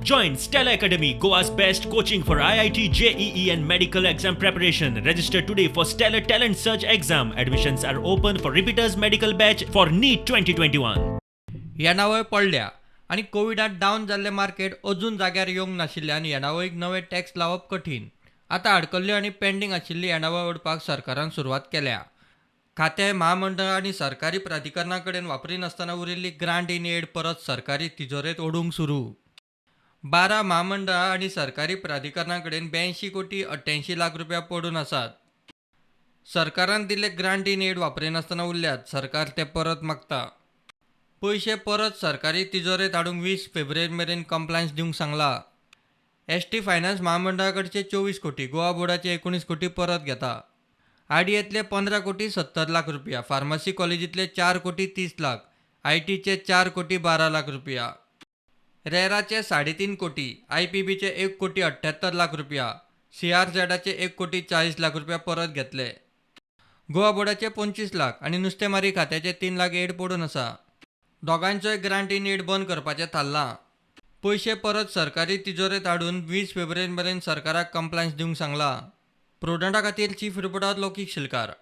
Join Stellar Academy, Goa's best coaching for IIT, JEE, and medical exam preparation. Register today for Stellar Talent Search exam. Admissions are open for repeaters medical batch for NEET 2021. येणावळ पडल्या आनी कोविडात down जाल्लें market अजून जाग्यार येवंक नाशिल्ल्यान येणावळीक नवे tax लावप कठीण. आतां आडकल्ल्यो आनी पेंडींग आशिल्ली येणावळ ओडपाक सरकारान सुरवात केल्या. खातें, म्हामंडळ आनी सरकारी प्राधिकरणा कडेन वापरिनासतना उरिल्ली ग्रांट इन एड परत सरकारी तिजोरेंत ओडूंक सुरू. 12 म्हामंडळां आनी सरकारी प्राधिकरणा कडेन 82 कोटी 88 लाख रुपया पडून आसात. सरकारान दिल्ले ग्रांट इन एड वापरिनासतना उरल्यात. सरकार ते परत मागता. पयशे परत सरकारी तिजोरेंत हाडूंक 20 फेब्रुवारी मेरेन कंप्लायन्स दिवंक सांगला. एसटी फायनान्स म्हामंडळा कडचे 24 कोटी, गोवा बोर्डाचे 19 कोटी परत घेता. आरडीएतले 15 कोटी 70 लाख रुपया, फार्मासी कॉलेजींतले 4 कोटी 30 लाख, आयटीचे 4 कोटी 12 लाख रुपया, रेराचे 3.5 कोटी, आयपीबीचे 1 कोटी 78 लाख रुपया, सीआरझेडाचे 1 कोटी 40 लाख रुपया परत घेतले. गोवा बोर्डाचे 25 लाख आनी नुस्तेमारी खात्याचे 3 लाख एड पडून आसा. दोगांयचोय ग्रांट इन एड बंद करपाचें थारलां. पयशे परत सरकारी तिजोरेंत हाडून 20 फेब्रुवारी मेरेन सरकाराक कंप्लायन्स दिवंक सांगलां. प्रुडंटा खातीर चीफ रिपोर्टर लौकीक शिलकार.